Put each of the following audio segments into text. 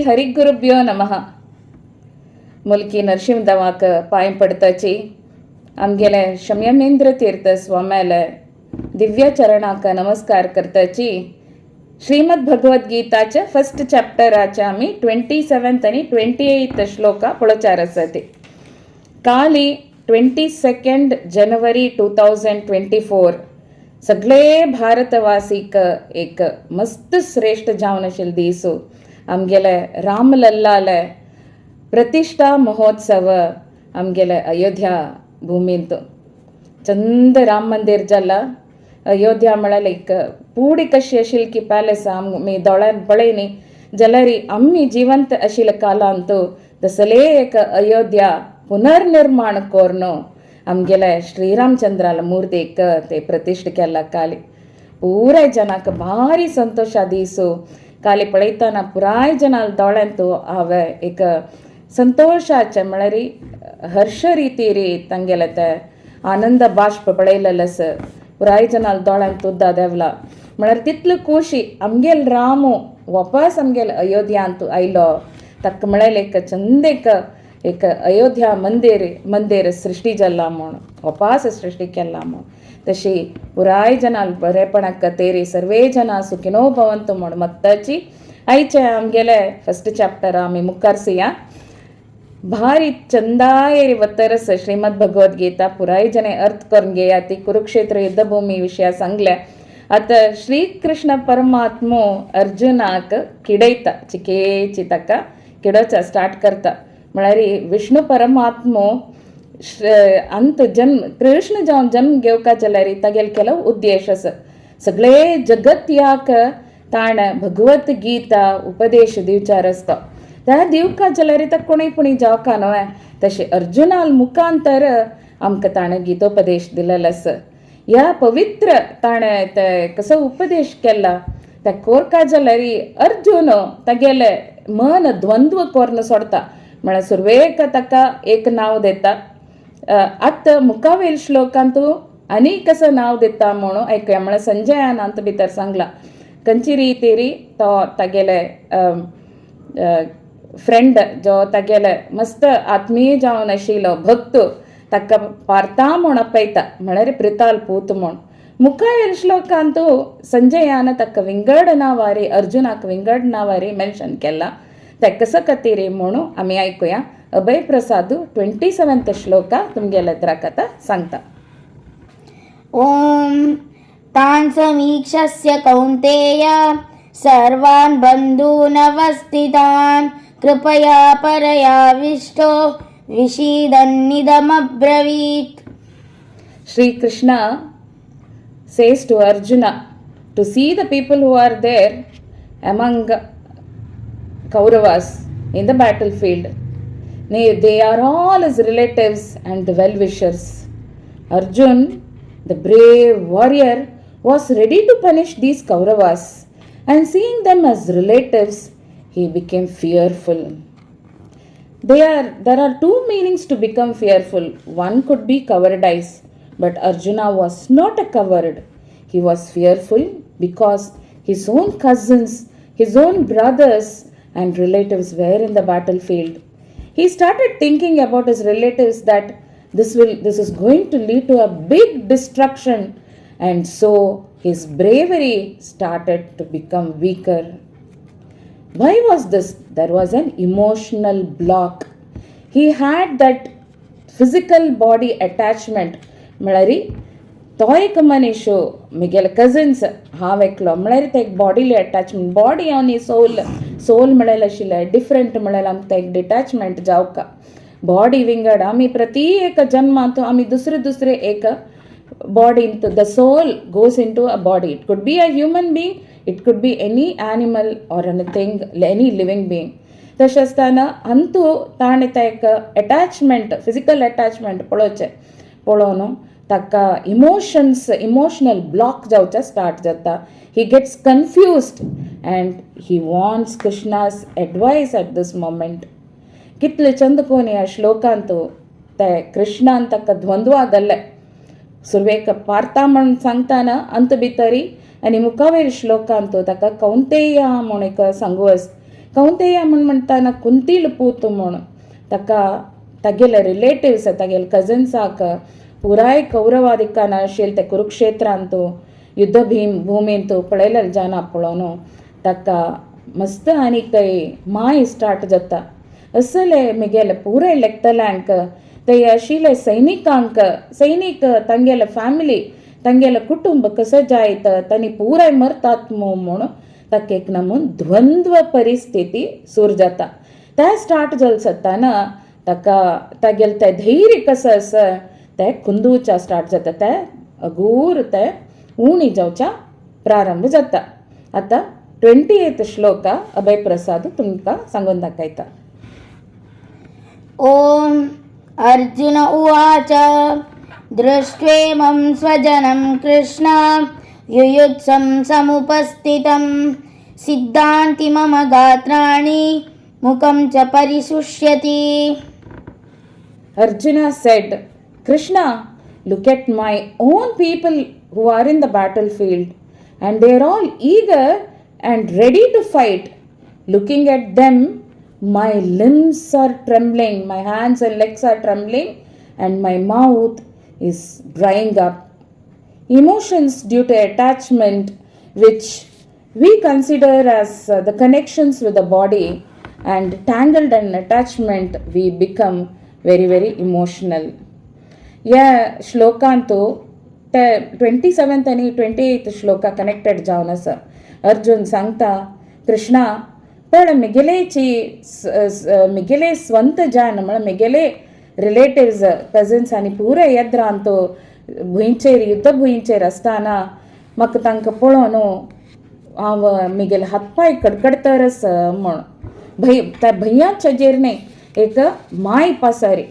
हरिगुरुभ्यो नमः. मुलकी नरसिंहदेवाक पांय पडताची आमगेले शमयमेंद्र तीर्थ स्वाम्याले दिव्य चरणाक नमस्कार करताची श्रीमद भगवद्गीताचे फर्स्ट चॅप्टराचे आमी 27th आनी 28th श्लोका पळोवचार आसा. ती काली 22 January 2024 सगळे भारतवासीक एक मस्त श्रेष्ठ जावन आशिल्लो दीस. आमगेले रामलल्लाले प्रतिष्ठा महोत्सव आमगेले अयोध्या भूमींत चंद राम मंदिर जाला. अयोध्या म्हळ्यार एक पूडी कशी आशिल्ली की पॅलेस आमी दोळ्यान पळयनी जाल्यार आमी जिवंत आशिल्ल्या कालांत तसले एक अयोध्या पुनर्निर्माण करून आमगेले श्रीरामचंद्राला मूर्तीक ते प्रतिष्ठा केला. काली पुराय जनाक भारी संतोशा दीस. काली पळयतना पुराय जनाल दोळ्यांत हांवें एक संतोशाचे म्हळ्यार हर्ष रितीरी तांगेले ते आनंद बाष्प पळयलेले आसा. पुराय जनाल दोळ्यांत उद्दा देंवला म्हळ्यार तितलो खोशी आमगेल रामू वापस आमगेल अयोध्यांत आयलो. ताका म्हळ्यार एक चंद एक एक अयोध्या मंदिर मंदिर सृश्टी जाला म्हूण, वापास सृश्टी केला म्हूण. तशी पुराय जनाल बरेपणाक तेरी सर्वे जना सुखिनो भवंतु म्हूण मत्ताची आयचे आमगेले फर्स्ट चॅप्टर आमी मुखार सुया. भारी चंदायेरी वतरस श्रीमद भगवद्गीता पुराय जने अर्थ करून घेया. ती कुरुक्षेत्र युद्धभूमी विशया सांगल्या. आतां श्रीकृष्ण परमात्मो अर्जुनाक किडयता, चिकेची ताका किडोवचा स्टार्ट करता. म्हळ्यार विष्णू परमात्मो अंत जन्म कृष्ण जावन जन्म घेवका जाल्यार तागेले केलो उद्देश आसा सगळे जगत्याक ताणें भगवत गीता उपदेश दिवचार आसता. त्या दिवका जाल्यार ताका कोणूय पुणी जावका न्हय, तशें अर्जुनाल मुखांतर आमकां ताणें गीतोपदेश दिलेलो आसा. ह्या पवित्र ताणें ते कसो उपदेश केला त्या कोरका जाल्यार अर्जुन तागेलें मन द्वंद्व कोन्न सोडता. म्हळ्यार सुरवेक ताका एक नांव दिता, आतां मुखावेल श्लोकांत आनी कसो नांव दिता म्हणून आयकुया. म्हळ्यार संजयान अंत भितर सांगलां खंयची रितीरी तो तागेले फ्रेंड जो तागेले मस्त आत्मीय जावन आशिल्लो भक्त ताका पार्था म्हूण आपयता, म्हळ्यार प्रिताल पूत म्हूण. मुखावेल श्लोकांत संजयान ताका विंगड नांवारी, अर्जुनाक विंगड नांवारी मेन्शन केला. ते कसो खातीर म्हणून आमी आयकुया. अभय प्रसाद 27th श्लोका तुमगेले आतां सांगता. ॐ तान् समीक्षस्य कौन्तेय सर्वान् बन्धूनवस्थितान् कृपया परयाविष्टो विषीदन्निदमब्रवीत्. Sri Krishna says to Arjuna to see the people who are there among Kauravas in the battlefield. They are all his relatives and the well wishers. Arjun, the brave warrior, was ready to punish these Kauravas, and seeing them as relatives, he became fearful. There are two meanings to become fearful. One could be cowardice, but Arjuna was not a coward. He was fearful because his own cousins, his own brothers, and relatives were in the battlefield. He started thinking about his relatives, that this is going to lead to a big destruction, and so his bravery started to become weaker. Why was this? There was an emotional block. He had that physical body attachment. म्हळ्यार तो एक मनीस म्हगेले cousins, हांव एकलो, म्हळ्यार ते एक bodily attachment. Body आनी सोल, सोल म्हळ्यार आशिल्लें डिफरंट. म्हळ्यार आमकां एक डिटॅचमेंट जावका. बॉडी विंगड, आमी प्रति एक जन्मांत आमी दुसरे दुसरे एक body, the soul goes into a body. It could be a human being, it could be any animal or anything, any living being. तशें आसतना अंतू ताणें तें एक अटॅचमेंट, फिजिकल अटॅचमेंट पळोवचें, पळोवन ताका इमोशन्स, इमोशनल ब्लॉक जावचें स्टार्ट जाता. He gets confused and he wants Krishna's advice at this moment. कितले चंद कोन ह्या श्लोकांत ते कृष्णान ताका द्वंद्वा घाल्ले. सुरवेक पार्था म्हण सांगतना अंत भितरी आनी मुखावेर श्लोकांत ताका कौंतेय म्हूण एक सांगू आस. कौंतेय म्हूण म्हणटाना कुंतील पूत म्हूण ताका तागेले रिलेटिव्स, तागेले कजन्साक पुराय कौरवादिकान आशिल्ले ते कुरुक्षेत्रांत युद्ध भूमींत पळयले जाना पळोवन ताका मस्त आनीक माय स्टार्ट जाता. असले मिगेले पुराय लेखतल्यांक, ते आशिल्ले सैनिकांक, सैनीक तांगेले फॅमिली, तांगेले कुटुंब कसो जायत, तांणी पुराय मरतात म्हूण ताका एक नमून द्वंद्व परिस्थिती सूर जाता. ते स्टार्ट जाल जाताना ताका तागेले तें धैर्य कसो आसा तें कुंदूच्या स्टार्ट जाता, तें अगूर तें उणी जावच्या प्रारंभ जाता. आतां 28th ಶ್ಲೋಕ ಅಭಯ್ ಪ್ರಸಾದ್ तुमकां सांगून दाखयता. ॐ अर्जुन उवाच, दृष्ट्वेमं स्वजनं कृष्ण युयुत्सं समुपस्थितं, सिद्धान्ति मम गात्राणि मुखं च परिशुष्यति. Arjuna said, Krishna, look at my own people who are in the battlefield, and they are all eager and ready to fight. Looking at them, my limbs are trembling, my hands and legs are trembling, and my mouth is drying up. Emotions due to attachment, which we consider as the connections with the body, and tangled and attachment, we become very, very emotional. ह्या श्लोकांतू ते 27th आनी 28th shloka connected जावन आसा. अर्जुन सांगता, कृष्णा, पण मिगेलेची मिगेले स्ವಂत जान म्हळ्यार मिगेले रिलेटिव्स, कजन्स आनी पुराय येद्रांत भुंयचेर, युद्ध भुंयचेर आसतना म्हाका तांकां पळोवन हांव मिगेले हातपांय कडकडतरस म्हण भंय, त्या भंयाचेर न्हय, एक माय पासारी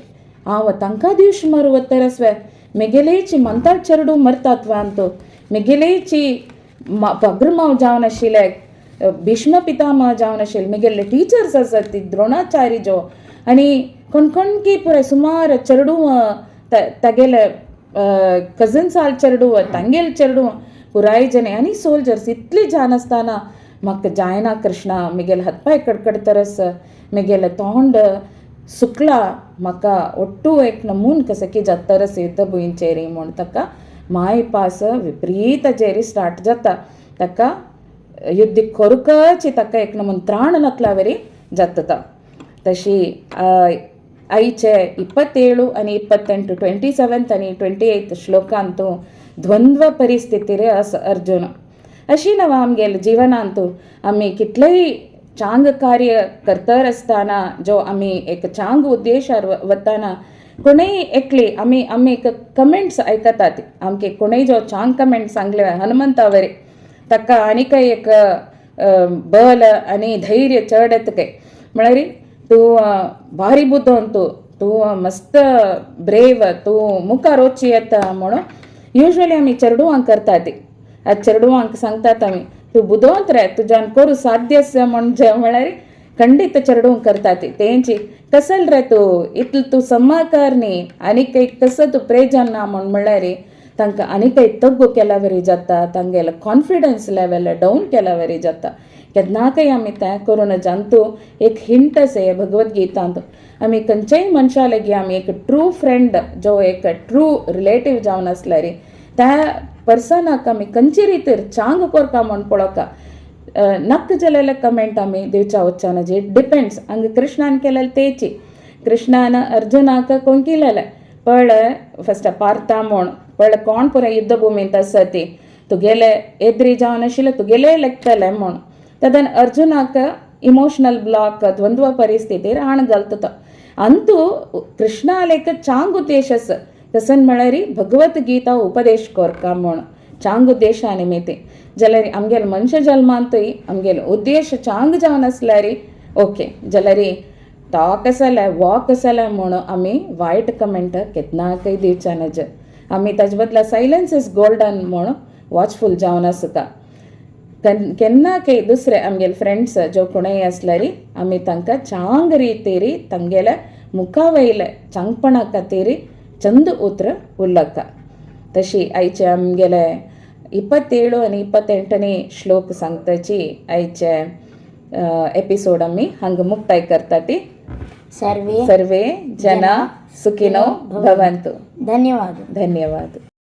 हांव तांकां दिवश मारू वतरस वे, मिगेलेची मंताळ चेरडू मरतात वांतो, मिगेलेची पग्रमाव जावन आशिल्ले भीष्म पितामह जावन आशिल्ले, मिगेले टिचर्स आसात ती द्रोणाचार्य जो आनी कोणकोणकी पुराय सुमार चेरडूं, तागेले कजन्स आल चेरडूं, तांगेले चेरडूं पुराय जने आनी सोल्जर्स इतले जान आसतना म्हाका जायना कृष्णा, मिगेले हातपांय कडकडतरस, मिगेलें तोंड सुकला, म्हाका ಒಟ್ಟು एक नमून कसकी जातरस युद्ध भुंयचेर म्हूण ताका माय पास विपरीत जेरी स्टार्ट जाता. ताका युद्ध करुकच ताका एक नमून त्राण नकलावरी जाता. तशी आयचे 27 आनी 28, 27th आनी 28th ಶ್ಲೋಕಾಂತು ದ್ವಂದ್ವ परिस्थिती आसा अर्जुन. अशी नव आमगेले जिवनांतू आमी कितलेय चांग कार्य करतर आसतना, जो आमी एक चांग उद्देशार वताना, कोणूय एकली आमी आमी एक कमेंट्स आयकतात, आमके कोणूय जो चांग कमेंट सांगले हनुमंता वरी ताका आनीकय एक बल आनी धैर्य चड येता. काय म्हळ्यार तूं भारी बुद्दोन, तूं तूं मस्त ब्रेव, तूं मुखार वचूं येता म्हणून युजली आमी चेडवांक करतात ती. आतां चेडवांक सांगतात आमी, तूं बुदवंत रे, तुज्यान करूं साध्य आसा म्हणजे म्हळ्यार खंडीत चेडूंक करतात ती. तेंची कसल रे तूं, इतलें तूं समाकार न्ही, आनीक एक कसो तूं प्रेजन ना म्हूण म्हणल्यार तांकां आनीकय तग्गो केल्या वरी जाता, तांगेलो कॉन्फिडन्स लेवल डावन केल्या वरी जाता. केन्नाकय आमी तें करूं जांतू एक हिंट आसा हे भगवद्गीतांत, आमी खंयच्याय मनशा लागीं आमी एक ट्रू फ्रेंड जो एक ट्रू रिलेटीव जावन आसल्यार त्या पर्सनाक आमी खंयचे रितीर चांग कोरका म्हूण पळोवका, नक्क जालेले कमेंट आमी दिवच्या वचना जी डिपेंड्स. हांगा कृष्णान केलेले तेची, कृष्णान अर्जुनाक कोंकिलेले पळय फस्ट पार्था म्हूण, पळय कोण पुराय युद्धभुमींत आसा ती तुगेले एद्री जावन आशिल्ले तुगेले लेखतले म्हूण. तदन अर्जुनाक इमोशनल ब्लॉक, द्वंद्व परिस्थितीर आण घालता तो. अंतू कृष्णालेक चांग उद्देश आसा, तसन म्हळ्यार भगवत गीता उपदेश कोरका म्हूण चांग उद्देशा निमित्त. जाल्यार आमगेले मनशा जल्मांतूय आमगेले उद्देश चांग जावन आसल्यार ओके, जाल्यार तो कसाले वो कसाले म्हूण आमी वायट कमेंट केन्नाकय दिवचे नज. आमी ताजे बदला सायलन्स is golden म्हूण वॉचफूल जावन आसता. केन्नाकय दुसरे आमगेले फ्रेंड्स जो कोणूय आसल्यार आमी तांकां चांग रितीर तांगेले मुखा वयले चांगपणा खातीर चंद उतर उरलका. तशी आयचे आमगेले 27 आनी 28 श्लोक सांगताची आयचे एपिसोड आमी हांगा मुक्ताय करता ती. सर्वे सर्वे जना सुखिनो भवन्तु. धन्यवाद. धन्यवाद.